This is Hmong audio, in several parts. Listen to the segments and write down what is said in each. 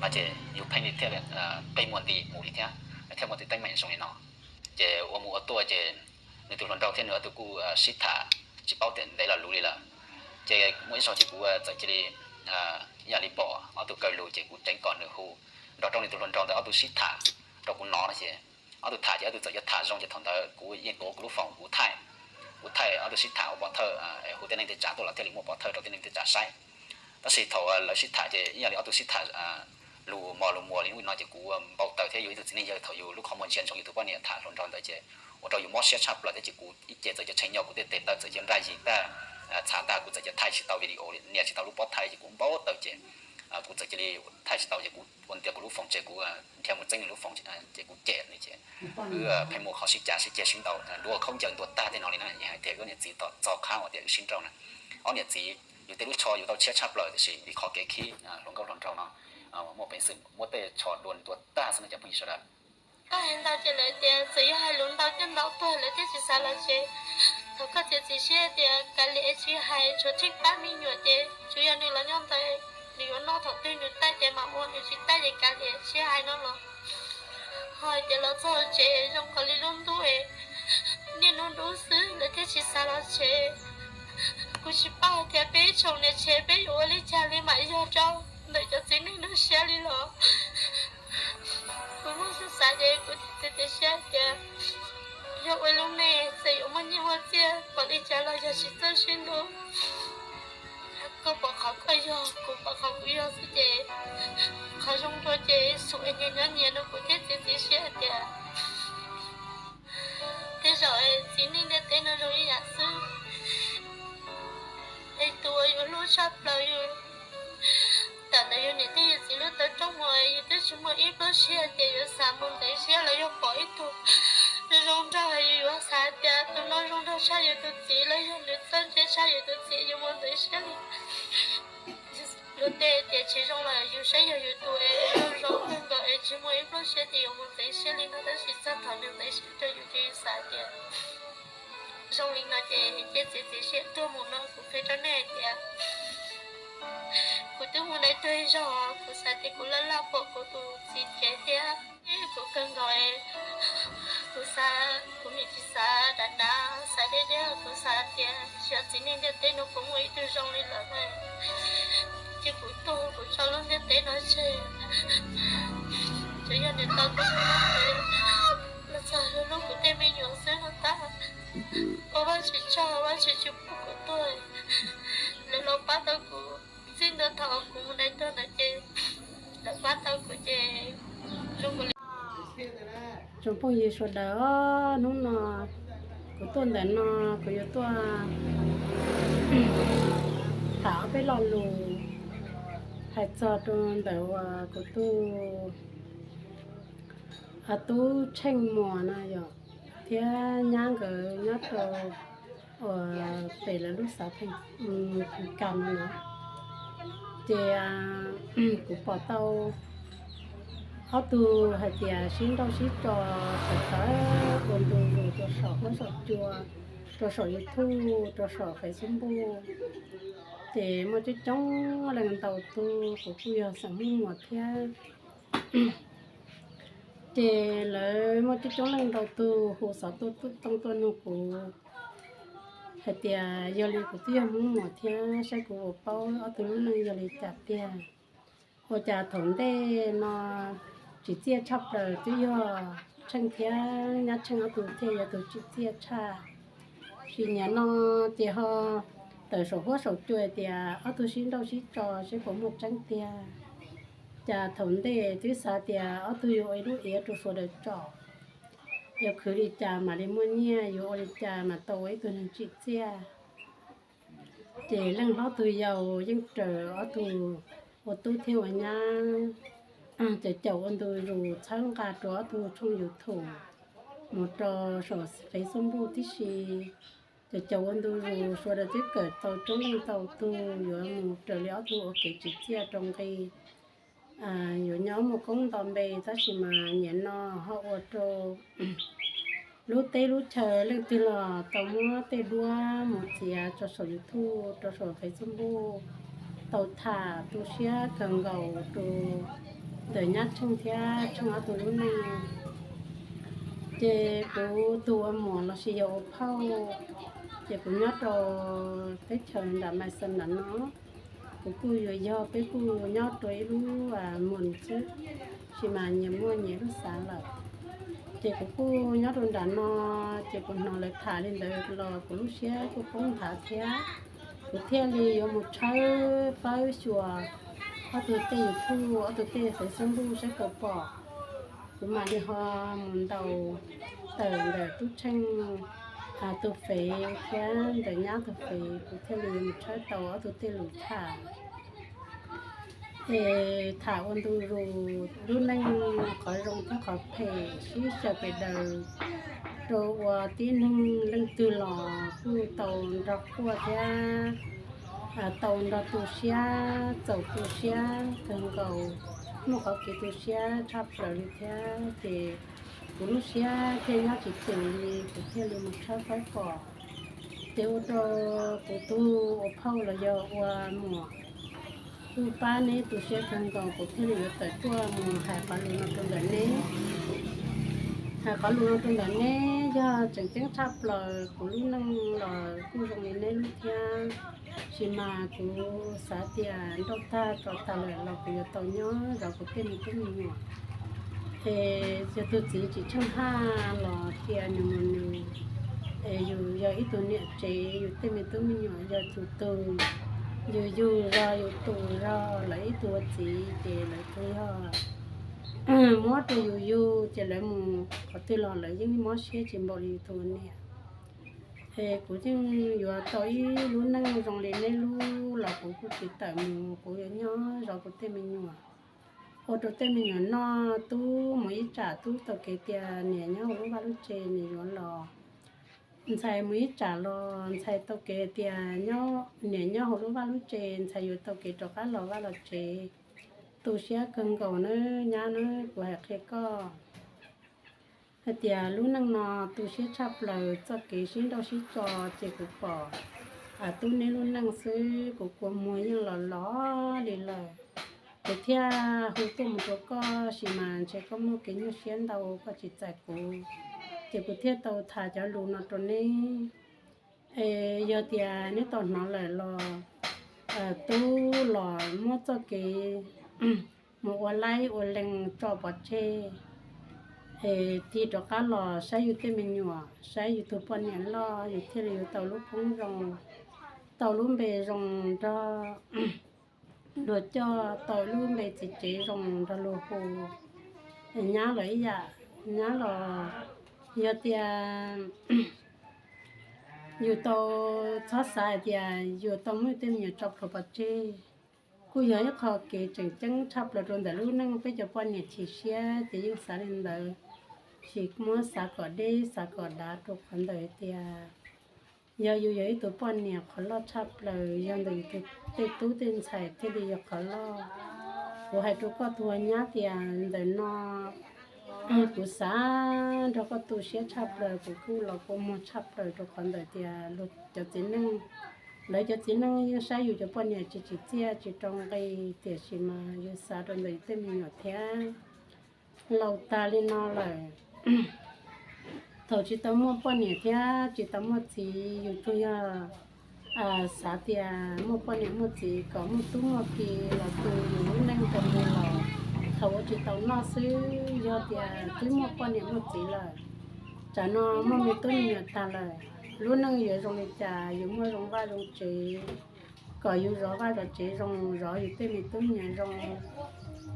no ces yus pheej li thiaj li qi muag nti mus li thiab, thiaj muaj tej teeb meem zoo li no. Ces ua mus ua tuaj ces nws tus hluas nraug thiab nws ob tug kuj sib tham tsis paub tias ntev los luv li lawm. Ces muaj ib zaug ces kuv txawm cia li ib yam li pom ob tug kaw lus ces kuv ceev kom nws hu nrog rau nws tus hluas nraug ntawd ob tug sib tham rau kuv hnov no ces ob tug tham ces ob tug txawm yuav tham zoo ces thaum ntawd kuv yeej tuav kuv lub foos kuv thaij, kuv thaij ob tug sib tham ua pov thawj, hu tej neeg tej tsav tuaj los thiaj li muaj pov thawj rau tej neeg tej tsav saib. Tab sis thaum lawv sib tham ces ib yam li ob tug sib tham lus mos lus muas li ub li no ces kuv npau taws thiab yus ib tug txiv neej yawg thaum yus lub qhov muag ntsia ntsoov yus tus poj niam tham hluas nraug ntawd ces ua rau yus mob siab tshaj plaws thiab ces kuv ib ce txawm cia tshee nyo kuv tej tes taw txawm cia nraj yig tag, txhav tag kuv txawm cia thaij tsis tau video, nias tsis tau lub pob thaij ces kuv npau taws ces kuv txawm cia li thaij tsis tau ces kuv ua ntias kuv lub foos ces kuv nrhiav mus txeeb nws lub foos ces kuv cem nws ces wb pheej muaj qhov sib cav sib ceg sib ntaus nruab khaub ncaws ntuas tag tej no li na. Yeej hais tias wb niam txiv tom txog qhab uas tias wb sib nrauj na, ob niam txiv yus tej lub tsho yus tau tshiab tshaj plaws tiam sis vim qhov kev khib hluas nkauj hluas nraug no muaj peev xwm muab tej tsho dua ntuas tag xwb no cov phooj ywg sawv daws. Koj hais ntau ces lawv tias txawm yog hais lus ntau coj ntau tuag lawv thiaj tsis xav los tsev. Thaum koj txiav txim siab tias kav liam tsis hais tshuav tsheej pab me nyuam ces tsuas yog nws los nyob ntawd, nws yuav noj thaum twg nws taij ces mam ua, nws tsis taij ces kav liam tsis hais no los. Ho hais tias los txog tsev zoo nkaus li lub ntuj niaj hnub dub xwb lawv thiaj tsis xav los tsev. Kuv tsis paub hais tias peb ib tsoom niam tsev peb yuav ua li cas li mam yog rau ntawm cov txiv neej no siab li los. Kuv muaj xav xav ces kuv txiav txim siab tias yog ua lub neej txawm yuav muaj nyiaj muaj txiaj npaum li cas los yog tsis txawj sib ntuj, koj pom qhov koj yog kuv pom qhov kuv yog xwb ces qhov zoo dua ces xum es nyias nyob nyias no. Kuv thiaj txiav txim siab hais tias tej zaum txiv neej ntiaj teb no zoo ib yam xwb. Es tus uas yus hlub tshaj plaws yus tawm ntawm yus niam thiab yus txiv lub taw rooj mus yus twb tsis muaj ib pluab siab hais tias yuav xav mus ntxeev siab los yog pom ib tug zoo nraug yus yuav xav hais tias tus no zoo nraug tshaj yus tus txiv los yog nws txawj ntse tshaj yus tus txiv yus mus ntxeev siab li. Luag tej tias tsis zoo los yus saib yog yus tus es zoo zoo kawg nkaus es tsis muaj ib pluab siab tias yuav mus ntxeev siab li no tab sis txog thaum nws ntxeev siab rau yus ces yus xav tias zoo li no ces cia txiav txim siab tuag mus no. Kuv qhia rau nej hais tias kuv twb mus dai tuag ib zaug, kuv xav tias kuv laj laj pom kuv tus txiv cev thiab kuv kawg nkaus. Kuv xav, kuv nim tsis xav dav dav, xav deb deb, kuv xav tias xyov txiv neej ntiaj teb no puas muaj ib tug zoo li lawm. Ces kuv tuag kuv tso lub ntiaj teb no tseg, tsuas yog nws tau tuag los txog hlub kuv tej me nyuam xwb no tab. Ua Vajtswv tsaug, Vajtswv tsis pub kuv tuag, lawv los pab tau kuv. Txij ntua thaum kuv mus dai tuag ntawd ces lawv pab tau kuv ces zoo nkaus li. Tsoom phooj ywg sawv daws, hnub no kuv tuaj ntawm no kuv yuav tuaj tham ob peb lo lus hais txog rau ntawm uas kuv tus tub Tsheej Muas no yom, thiab nyab nkawd nyob rau uas pem lawv lub xav Pheej Kam no na. Ces kuv pom tau ob tug hais tias sib nrauj sib tso tawv tawv ua ntu zus rau saum huab saum cua, rau saum YouTube, rau saum Facebook. Ces muaj coob coob leej ntau tug, kuv kuj yog xeem Hmoob Muas thiab. Ces lawv muaj coob coob leej ntau tug hu xov tooj tuaj nug kuv hais tias yog li kuv twb yog Hmoob Muas thiab saib kuv puas paub ob tug lub neej yog li cas tiag. Ua cas thaum ntej no tsim txiaj tshaj plaws twb yog Tsheej thiab nyab Tsheej ob tug thiaj yog tus tsim txiaj tshaj. Sim niaj no ces ho tawm saum huab saum cua tias ob tug sib nrauj sib tso seb puas muaj tseeb tiag. Cas thaum ntej twb xav tias ob tug yuav ua ib lub iav rau sawv daws tsom, yuav khwv li cas mam li muaj nyiaj, yuav ua li cas mam tau ua ib tug neeg tsim txiaj. Ces leej hlob tus yau yeej raws ob tug ua tub thiab ua nyab caum caum ua ntu zus txhawb nqa rau ob tug tshooj YouTube mus rau saum Facebook tib si. Caum caum ua ntu zus sawv daws twb kawm tau coob leej ntau tug yuav mus raws li ob tug ua kev tsim txiaj rau nqi, yuav nyob muaj koob nto npe, tab sis mas niaj no ho ua rau lub teb lub chaw leej twg los tau muab tej duab mus txiav rau saum YouTube, rau saum Facebook, tau tham tu siab kawg nkaus rau ntawm nyab Tsheej thiab Tsheej ob tug lub neej. Ces kuv tus ua muam los sis yog ua phauj, ces kuv nyob rau teb chaws nram Maiv Xees nram no. Kuv kuj yuav yog peb kuj nyob rau ib lub muam xwb, sis mas nyias muaj nyias lub xav lawm. Ces kuv kuj nyob rau nram no, ces kuv hnov lawv tham li ntawd los kuv lub siab kuj poob nthav thiab. Kuv thiaj li yuav mus tshawb fawb xyuas ob tug tej YouTube, ob tug tej Facebook saib puas pom. Kuv mam li ho mus ntaus tawm ntawm tub Tsheej tus fev thiab ntawm nyab tus fev, kuv thiaj li yuav mus tshawb tau ob tug tej lus tham. Es tham ua ntu zus lub neej, qhov zoo thiab qhov phem sib xyaw pes daws, rau ua tib neeg leej twg los kuj tau nrog quaj thiab tau nrog tu siab, txaus tu siab kawg nkaus, muaj qhov kev tu siab tshaj plaws li thiab. Ces kuv lub siab thiaj nyob tsis tus li, kuv thiaj li mus tshawb fawb pom. Ces ua rau kuv tus ua phauj los yog ua muam kuj pab neb tu siab kawg nkaus, kuv thiaj li yuav tawm tuaj mus hais qhov lus no rau ntawm neb. Hais qhov lus no rau ntawm neb yog tseem ceeb tshaj plaws, kuv lub neej los kuj zoo li neb lub thiab. Sis mas kuv xav tias nrauj tag tso tag lawm los kuv yuav tau nyob zov kuv tej me tub me nyuam. Es yog tus txiv tsis tsheej haj los tias nws mus nws, es yus yog ib tug niam tsev, yus tej me tub me nyuam yog tus tug, yus yug zog yus tus zog lawv ib tug ua txiv ces lawv twb yog muab rau yus yug, ces lawv mus qhov twg los lawv yeej mob siab tsis npaum li yus tus ua niam. Es kuv yeej yuav tau ib lub neej zoo li neb lub los kuv kuj tsis tawm mus, kuv yuav nyob zov kuv tej me nyuam, ua rau tej me nyuam noj. Tub mus ib tsam tub tau kev tias niam nyob hauv lub vaj lub tsev, niam yuav los. Ntxhais mus ib tsam los ntxhais tau kev tias niam nyob hauv lub vaj lub tsev, ntxhais yuav tau kev rov qab los vaj los tsev. Tu siab kawg nkaus nawb nyab nawb, kuv hais qhia koj hais tias lub neej no tu siab tshaj plaws, txoj kev sib nrauj sib tso, ces kuv pom tub neb lub neej xwb, kuv kua muag yeej los los li lawm. Kuv thiaj hu tuaj mus rau koj, sis mas ntshe koj muaj kev nyuaj siab ntau koj tsis txais kuv, ces kuv thiaj tau tham cov lus no rau neb. Es yog tias neb tau hnov lawm los, tub los muab txoj kev mus ua laib ua lees tso pov tseg, es tig rov qab los saib yus tej me nyuam, saib yus tus poj niam loj, yus thiaj li yuav tau lub koob zoo, tau lub npe zoo nrog luag coj, tau lub npe txiv tsev zoo nrog luag hu. Nyab los ib yam, nyab los yog tias yus tau txhob xav hais tias yus tau muab tej me nyuam tso plhuav pov tseg, kuj yog ib qho kev tseem ceeb tshaj plaws rau ntawm lub neej. Peb cov poj niam chim siab ces yeej xav li ntawd, tsis muab xav kom deb xav kom dav rau qhov ntawm tias yog yus yog ib tug poj niam qhov loj tshaj plaws yog ntawm yus tej tub tej ntxhais thiaj li yog qhov loj. Kuv hais rau koj tus nyab tias ntawm no kuv xav nrog koj tu siab tshaj plaws, kuv kuj los kua muag tshaj plaws rau qhov ntawm tias luag cov txiv neej, lawv cov txiv neej yeej saib yus cov poj niam tsis tsim txiaj tsis rau nqi, tiam sis mas yus xav rau ntawm yus tej me nyuam thiab. Laus tag li no lawm, thaum tsis tau muaj poj niam thiab tsis tau muaj txiv, yus tsuas yog xav tias muaj poj niam muaj txiv kom muaj tub muaj ki los tu yus lub neej rau mus los. Thaum ua tsis tau noj xwb, yog tias twb muaj poj niam muaj txiv lawm, tsam no muaj me tub me nyuam tag lawm, lub neej yuav zoo li cas, yuav muaj zoo vaj zoo tsev, kom yus zov vaj zov tsev zoo, zov yus tej me tub me nyuam zoo.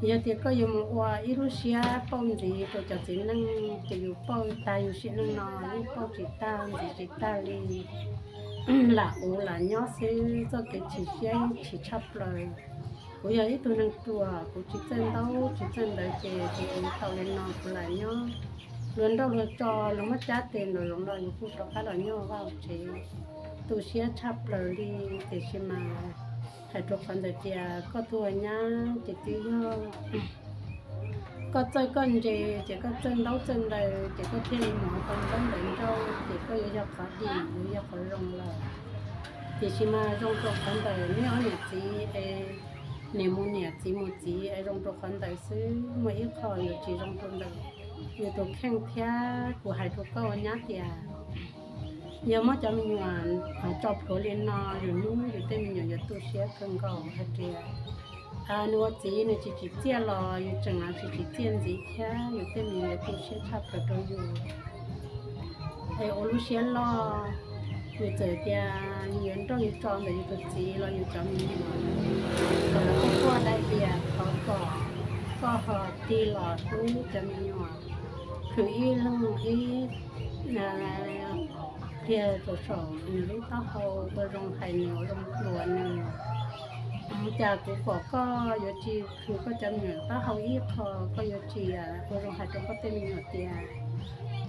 Yog tias koj yuav mus ua ib lub siab pauj ntxiv rau cov txiv neej, ces yus pauj tag yus sim neej no yeej pauj tsis tag ntxiv tsis tag li, lam ua lam nyob xwb, txoj kev chim siab yeej chim tshaj plaws. Kuv yog ib tug neeg ruam, kuv tsis txawj ntaub tsis txawj ntawv ces kuv ua tau li no kuv lam nyob. Luag nrauj luag tso, luag muab cab tes nraum zoov los yus kuj rov qab los nyob vaj tsev, tu siab tshaj plaws li. Tiam sis mas hais rau qhov ntawd tias koj tus nyab ces twb yog koj txawj koj ntse, ces koj txawj ntaub txawj ntawv ces koj thiaj li mus ua tau ntaub ntawv nrauj, ces koj yuav yog qhov dim yuav yog qhov zoo lawm. Tiam sis mas zoo rau qhov ntawm neb ob niam txiv es niam mus niam txiv mus txiv es zoo rau qhov ntawd xwb, muaj ib qho yuav tsis zoo rau ntawm yus tus kheej thiab. Kuv hais rau koj ua nyab tias yog muab cov me nyuam tso plhuav li no, lwm hnub yus tej me nyuam yuav tu siab kawg nkaus hais tias nws ua txiv nws tsis tsim txiaj los yus tseem tsis tsim txiaj ntxiv thiab, yus tej me nyuam yuav tu siab tshaj plaws rau yus. Es ua lub siab loj, yus txawm tias yus yuav nrauj yus tso ntawm yus tus txiv los yus cov me nyuam, kom lawv quaj quaj dai tias thov kom koj ho tig los hlub cov me nyuam, khwv ib leeg ib pliag rau saum nws lub taub hau ua zoo hais nws, ua zoo hluas nws. Cas kuv pom koj yuav tsis khwv koj cov me nyuam taub hau ib qho, koj yuav tsis ua zoo hais rau koj tej me nyuam tias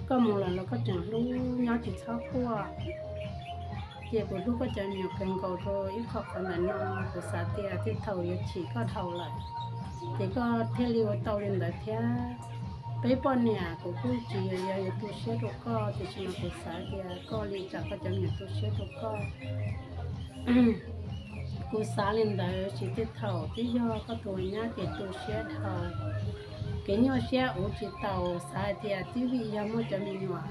koj mus lawm los koj tseem hlub, nyob tsis txhob quaj. Ces kuv hlub koj cov me nyuam kawg nkaus rau ib qho qhov ntawm no, kuv xav tias tej thaum yuav chim koj dhau lawm, ces koj thiaj li ua tau li ntawd thiab. Peb poj niam kuv kuj tsis yog yuav tu siab rau koj, tiam sis mas kuv xav tias koj li tsam koj cov me nyuam tu siab rau koj. Kuv xav li ntawd, tsis tej thaum twb yog koj tus nyab ces tu siab dhau, kev nyuaj siab uv tsis tau, xav hais tias twb vim yog muaj cov me nyuam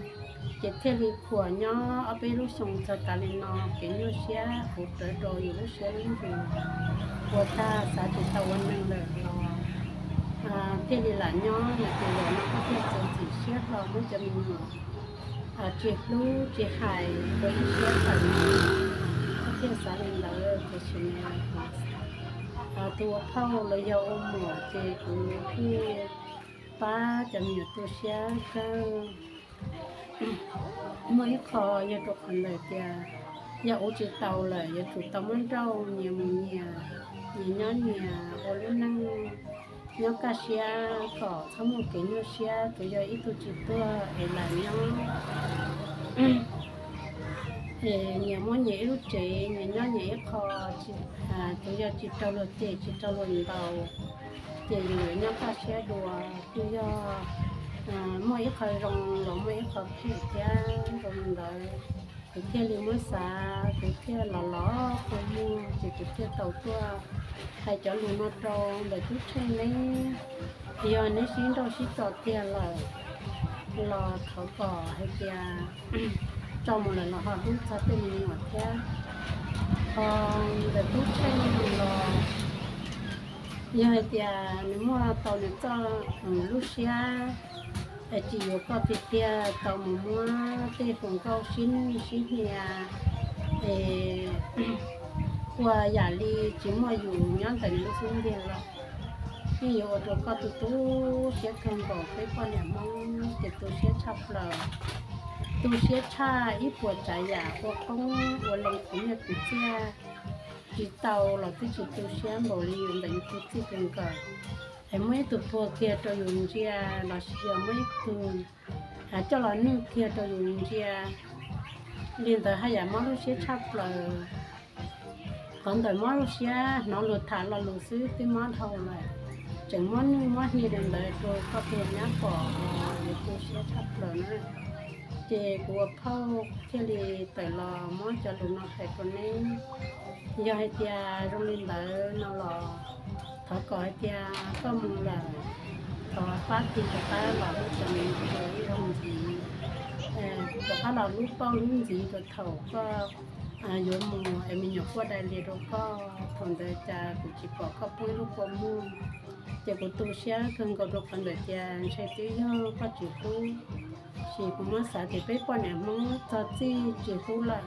ces thiaj li khuam nyob ob peb lub xyoo txog tas li no, kev nyuaj siab uv rawv rau yus lub siab lub ntsws, ua tag xav tsis tau ua neeg lawm los thiaj li lam nyob no ces zaum no koj thiaj txiav txim siab hlo muab cov me nyuam tsis hlub tsis hais ua ib siab tawm no, koj thiaj xav li ntawd. Tiam sis mas tus ua phauj los yog ua muam ces kuv thiaj pab cov me nyuam tu siab kawg. Muaj ib qho yog rau qhov ntawm tias yog uv tsis tau lawm yuav tsum tau muab nrauj, nyias mus nyias, nyias nyob nyias ua lub neej nyob kaj siab kom txhob muaj kev nyuaj siab, tsuas yog ib tug tsis tuag es lam nyob. Es nyias muab nyias ib lub tsev, nyias nyob nyias ib qho, tsuas yog tsis raug luag cem tsis raug luag ntaus, ces yus yuav nyob kaj siab dua. Twb yog muaj ib qho zoo los muaj ib qho phem thiab, zoo li ntawd kuv thiaj li muab xav, kuv thiaj los los kua muag ces kuv thiaj tau tuaj hais cov lus no rau ntawm Tub Tsheej neb. Yog neb sib nrauj sib tso tiag lawm los thov kom hais tias tso mus lawm los ho hlub txog tej me nyuam thiab. Ho ntawm Tub Tsheej los yog hais tias nws muaj tau nws txoj lub siab es tsis yuav koj tiag tiag tau mus muab tej hluas nkauj sib nwj sib hnia es ua yam li tsis muaj yus nyob ntawm nws lub xub ntiag los yeej yuav ua rau koj tu tu siab kawg nkaus. Peb poj niam Hmoob ces tu siab tshaj plaws, tu siab tshaj ib puas tsav yam ua qoob ua loo khwv nyiaj khwv txiaj tsis tau los twb tsis tu siab npaum li yus ntawm yus tus txij tus nkawm. Es muaj ib tug puag kiag rau yus ntsia lossis yog muaj ib tug coj los nwj kiag rau yus ntsia, li ntawd haj yam mob lub siab tshaj plaws. Qhov ntawm mob lub siab hnov luag tham lo lus xwb twb mob dhau lawm, tseem muab nwj muab hnia li ntawd rau koj tus nyab pom los yuav tu siab tshaj plaws na. Ces kuv ua phauj thiaj li tawm los muab cov lus no hais rau neb. Yog hais tias zoo li ntawd no los thov kom hais tias koj mus lawm, thov pab tig rov qab los hlub cov me nyuam rau ib zaug ntxiv, rov qab los hlub pauj hlub ntxiv rau thaum koj yuav mus es me nyuam quaj dai li rau koj, thaum ntawd cas kuv tsis pom koj poob ib lub kua muag. Ces kuv tu siab kawg nkaus rau qhov ntawd tias ntshe twb yog koj tsis hlub. Sis kuv muab xav tias peb poj niam Hmoob txog txij tsis hlub lawm,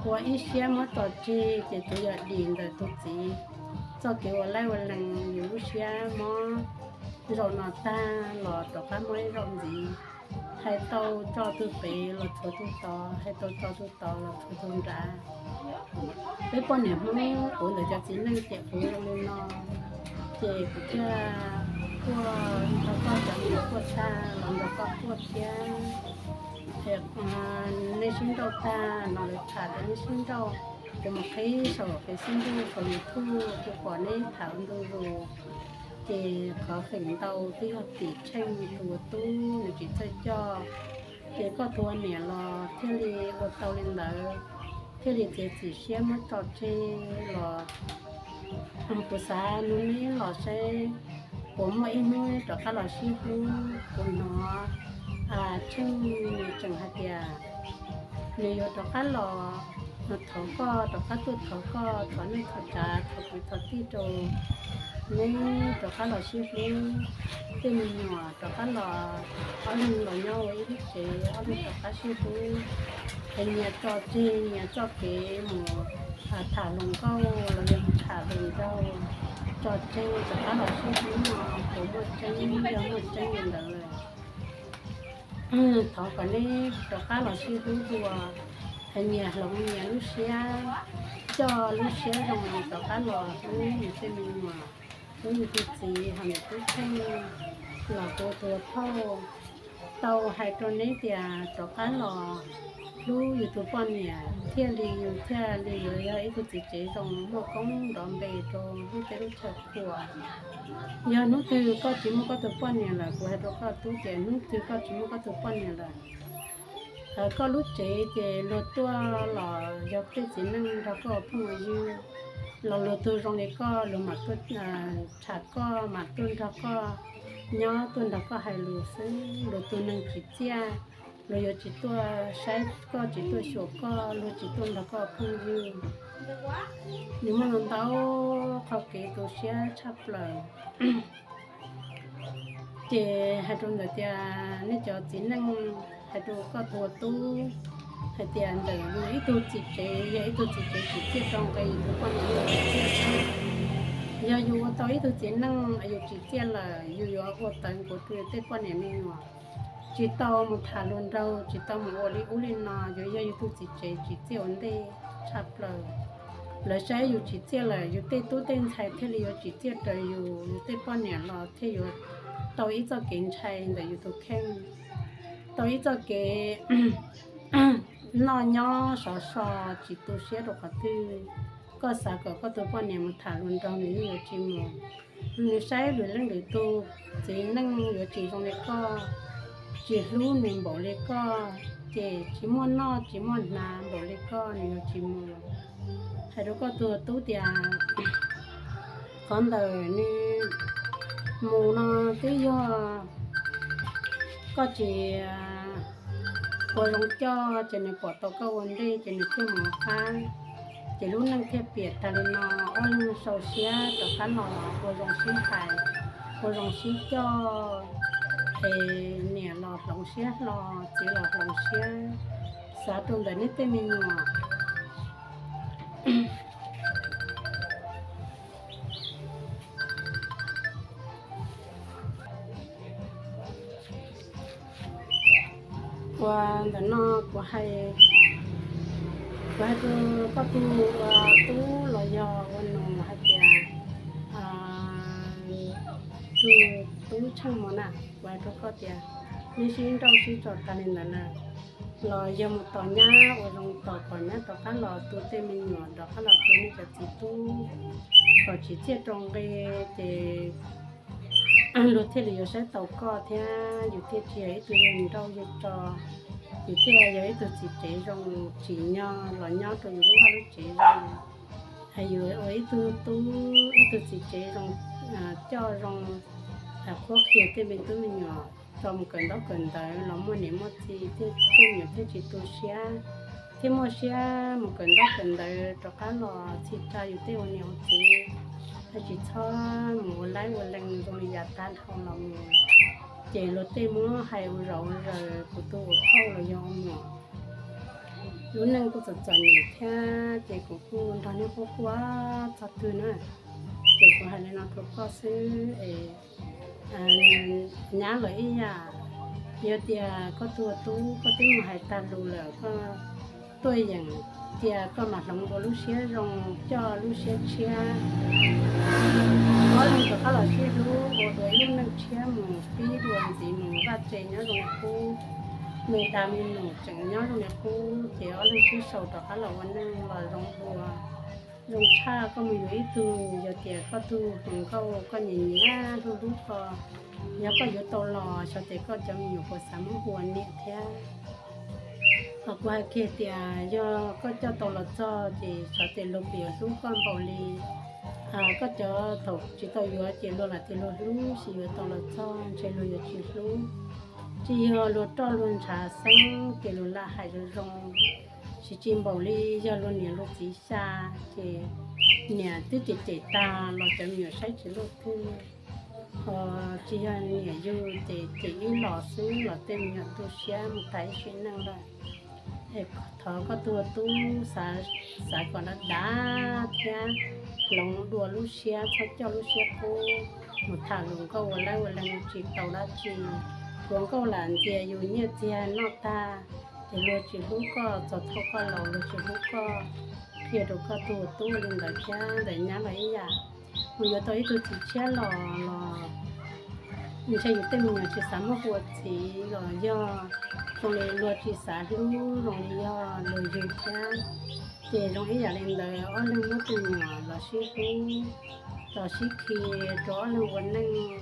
ua ib siab muab tso tseg ces tsuas yog dim ntawm tus txiv txoj kev ua laib ua lees. Yus lub siab mob zaum no tag los rov qab mob ib zaug ntxiv. Hais tau tso tus pem los tshuav tus tod, hais tau tso tus tod los tshuav tus nrad. Peb poj niam Hmoob uv ntawm cov txiv neej ces uv zoo li no. Ces kuv thiaj quaj nrog koj cov me nyuam quaj tag los nrog koj quaj thiab. Nej sib nrauj tag no lawv tham tias nej sib nrauj, kuv mus qhib saum Facebook saum YouTube kuv pom neb tham ntu zus. Ces qhov feem ntau twb yog tim Tsheej tus ua tub nws tsis txawj coj, ces koj tus ua niam los thiaj li ua tau li ntawd, thiaj li txiav txim siab muab tso tseg los Kuv xav nug neb los saib puas muaj ib hnub rov qab los sib hlub. Kuv hnov Tsheej nws tseem hais tias nws yuav rov qab los thov koj, rov qab tuaj thov koj, thov neej thov tsav, thov kwv thov tij rau neb rov qab los sib hlub, tej me nyuam rov qab los, ob leeg los nyob ua ib lub tsev, ob leeg rov qab sib hlub, es nyias tso tseg nyias txoj kev mus tham hluas nkauj los yog mus tham hluas nraug, tso tseg rov qab los sib hlub no puas muaj tseeb, yog muaj tseeb li ntawd lawm, thov kom neb rov qab los sib hlub dua, nyias hloov nyias lub siab, coj lub siab zoo rov qab los hlub yus tej me nyuam, hlub yus tus txiv ho niam tub Tsheej. Los kuv tus phauj tau hais rau neb tias rov qab los hlub yus tus poj niam thiaj li yus thiaj li yuav yog ib tug txiv tsev zoo muaj koob nrov npe rau lub teb lub chaw qhua. Yog hnub twg koj tsis muaj koj tus poj niam lawm, kuv hais rau koj tub tias hnub twg koj tsis muaj koj tus poj niam lawm, koj lub tsev ces luag tuaj los yog tej txiv neej nrog koj ua phooj ua ywg, los luag tus zoo li koj luag mam tuaj tsham koj, mam tuaj nrog koj nyob, tuaj nrog koj hais lus xwb. Luag tus neeg tsim txiaj, luag yuav tsis tuaj saib koj, tsis tuaj xyuas koj, luag tsis tuaj nrog koj ua phooj ywg. Nws muaj ntau ntau qhov kev tu siab tshaj plaws. Ces hais rau ntawm tias nej cov txiv neej, hais rau koj tus tub hais tias ntawm yus ib tug txiv tsev, yog ib tug txiv tsev tsim txiaj rau nqi yus tus poj niam, yog yus ua tau ib tug txiv neej yus tsim txiaj lawm, yus yuav ua tawv nkaus rau yus tej poj niam me nyuam. Tsis tau mus tham hluas nraug, tsis tau mus ua li ub li no, yuav yog yus tus txiv tsev tsim txiaj ua ntej tshaj plaws. Lawv saib yus tsim txiaj lawm, yus tej tub tej ntxhais thiaj li yuav tsim txiaj raws yus, yus tej poj niam los thiaj yuav tau ib txoj kev ntshai ntawm yus tus kheej, tau ib txoj kev noj nyob sov so, tsis tu siab rau qhov twg. Koj xav kom koj tus poj niam mus tham hluas nraug nws yeej yuav tsis mus. Nws saib lwm leej lwm tus txiv neej yuav tsis zoo li koj, tsis hlub nws npaum li koj, ces tsis muaj noj tsis muaj hnav npaum li koj, nws yuav tsis mus. Hais rau koj tus tub tias qhov ntawm nws mus no twb yog koj tsis ua zoo coj ces nws pom tau koj ua ntej ces nws thiaj mus qab. Ces lub neej thiaj piam tag li no, ob leeg sau siab rov qab los ua zoo sib hais, ua zoo sib coj, es niam los hloov siab hlo, txiv los hloov siab. Xav rau ntawm neb tej me nyuam. Ua ntawm no kuv hais, kuv hais rau koj tus ua tub los yog ua nus hais tias, tus tub Tsheej Muas na, kuv hais rau koj tias nej sib nrauj sib tso tag li ntawd lawm, los yog mus tos nyab ua zoo tos kom nyab rov qab los tu tej me nyuam, rov qab los tu nej cov txiv tub, kom tsim txiaj rau nqi, ces luag thiaj li yuav saib taus koj thiab yus thiaj tsis yog ib tug yawg nrauj yawg tso, yus thiaj yog ib tug txiv tsev zoo tsim nyog los nyob rau yus lub vaj lub tsev zoo. Yus ua ib tug tub ib tug txiv tsev zoo, coj zoo, qhuab qhia tej me tub me nyuam tso mus kawm ntaub kawm ntawv los muaj niam muaj txiv, tej me nyuam thiaj tsis tu siab, thiaj muaj siab mus kawm ntaub kawm ntawv rov qab los txhim tsa yus tej ua niam ua txiv. Tsis txhob mus ua laib ua lees zoo li yav tag dhau los mus, ces luag tej muab hais ua zaus ua zaws kuv tus ua phauj los yog ua muam. Lub neej kuj txom txom nyem thiab ces kuv kuj nrog neb quaj quaj txog twg na, ces kuv hais li no rau koj xwb es nyab lawm ib yam. Yog tias koj tus tub koj twb mus hais tag lus lawm, koj tuaj yeem cia koj mam hloov dua lub siab zoo, coj lub siab tshiab. Ob leeg rov qab los sib hlub ua dua ib lub neej tshiab mus pib dua ntxiv mus vaj tse nyob zoo li qub, me da me num tseem nyob zoo li qub, ces ob leeg sib sau rov qab los ua neej los zoo dua. Zoo tshaj koj mus yuav ib tug, yog tias koj tug hluas nkauj koj nyiam nyiam hlub hlub koj, yog koj yuav tau los xyov tias koj cov me nyuam puas xav muab hu ua niam thiab. Ho kuv hais kiag tias yog koj coj tau los txog ces xyov tias luag puas yuav hlub koj npaum li. Koj cov thaum tsis tau yuav ces luag lam tias luag hlub, sis yuav tau los txog ntshe luag yuav tsis hlub. Tsis yog luag roj luag ntshav xeeb ces luag lam hais zoo zoo, sis tsis npaum li yog luag niam luag txiv xya ces niam twb cem cem tag los cov me nyuam saib tsis luaj twg. Tsis yog niam yug ces cem ib los xwb los tej me nyuam tu siab mus tas ib sim neej lawm. Thov koj tus tub xav kom dav dav thiab hloov dua lub siab, txhob coj lub siab qub mus tham luag nkauj ua laib ua leeg tsis tau dab tsi. Luag nkauj lam ntxias yus nyiaj txiag noj tag, ces luag tsis hlub koj, txog thaum koj laus luag tsis hlub koj. Qhia rau koj tus tub li ntawd thiab ntawm nyab los ib yam. Mus yuav tau ib tug txiv tshiab los los ntshe yus tej me nyuam tsis xav muab hu ua txiv los yog zoo li luag tsis xav hlub, zoo li yog luag yug thiab. Ces zoo ib yam li ntawd, ob leeg muab tus me nyuam los sib hlub, los sib khi rau ob leeg ua neej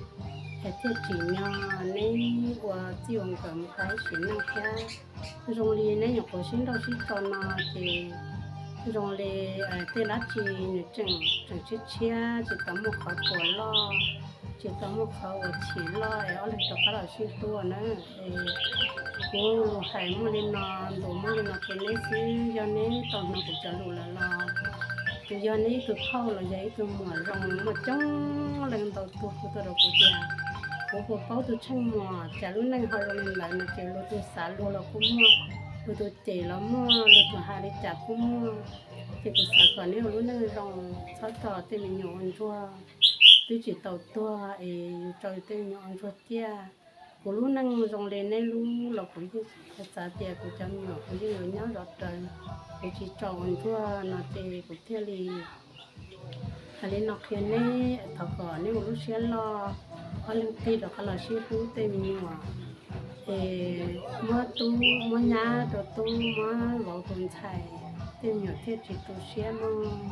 es thiaj tsim nyog neb ua txij ua nkawm mus tas ib sim neej thiab. Zoo li neb nyuam qhuav sib nrauj sib tso no ces zoo li tej dab tsi nws tseem tseem tshiab tshiab, tsis tau muaj qhov puas loj, tsis tau muaj qhov uas chim loj es ob leeg rov qab los sib hlub na. Kuv hais muaj li no, ntuas muaj li no rau neb xwb, yog neb tau hnov kuv cov lus lawm los kuv yog neb ib tug phauj los yog ib tug muam zoo, muaj coob leej ntau tug hu tuaj rau kuv tias kuv puas paub tus tsheej muam, cas lub neej ho zoo li ntawd no ces luag tus xav luag los kuj muaj, luag tus cem los muaj, luag tus hais li cas kuj muaj. Ces kuv xav kom neb ua lub neej zoo, txhob tso tej me nyuam ua ntsuag, twb tsis tau tuag es yus tso yus tej me nyuam ua ntsuag ciaj. Kuv lub neej zoo li neb lub los kuv yeej xav tias kuv cov me nyuam kuv yeej yuav nyob zov rawv, kuv tsis tso ua ntsuag no ces kuv thiaj li hais li no qhia neb, thov kom neb ua lub siab loj, ob leeg tig rov qab los sib hlub tej me nyuam, es muab tub muab nyab rau tub, muab vauv tus ntxhais, tej me nyuam thiaj tsis tu siab mog.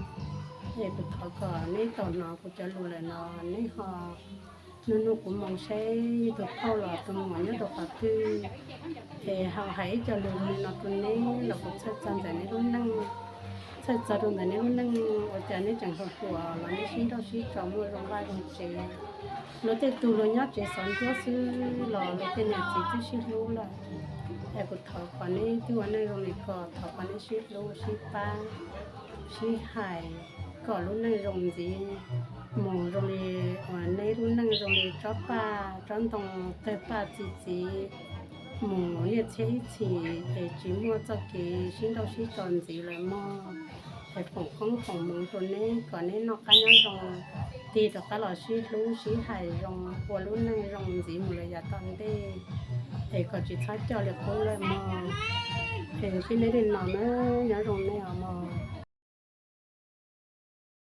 Es kuv thov kom neb tau hnov kuv cov lus lawm no, neb ho nug nug kuv moo saib yog tus phauj los tus muam nyob rau qhov twg, es ho hais ib co lus li no rau neb los kuv txhawj txog ntawm neb lub neej, txhawj txog rau ntawm neb lub neej ua cas neb tseem hluas hluas los neb sib nrauj sib tso muaj zoo vaj zoo tsev. Luag tej tug luag nyob tsev xov ntsuab xwb los luag tej niam txiv twb sib hlub lawm. Es kuv thov kom neb twb ua neej zoo li ko, thov kom neb sib hlub sib pab, sib hais, kom lub neej zoo ntxiv mus zoo li uas neb lub neej zoo li tsob paj tsob ntoo tawg paj txi txiv mus niaj txhiab ib txhis es tsis muaj txoj kev sib nrauj sib tso ntxiv lawm mog. Es foom koob foom hmoov rau neb kom neb noj qab nyob zoo, tig rov qab los sib hlub sib hais zoo, ua lub neej zoo ntxiv mus lawm yav tom ntej, es kom tsis txhob coj li qub lawm mog. Es ntsib neb li no na, nyob zoo nej os.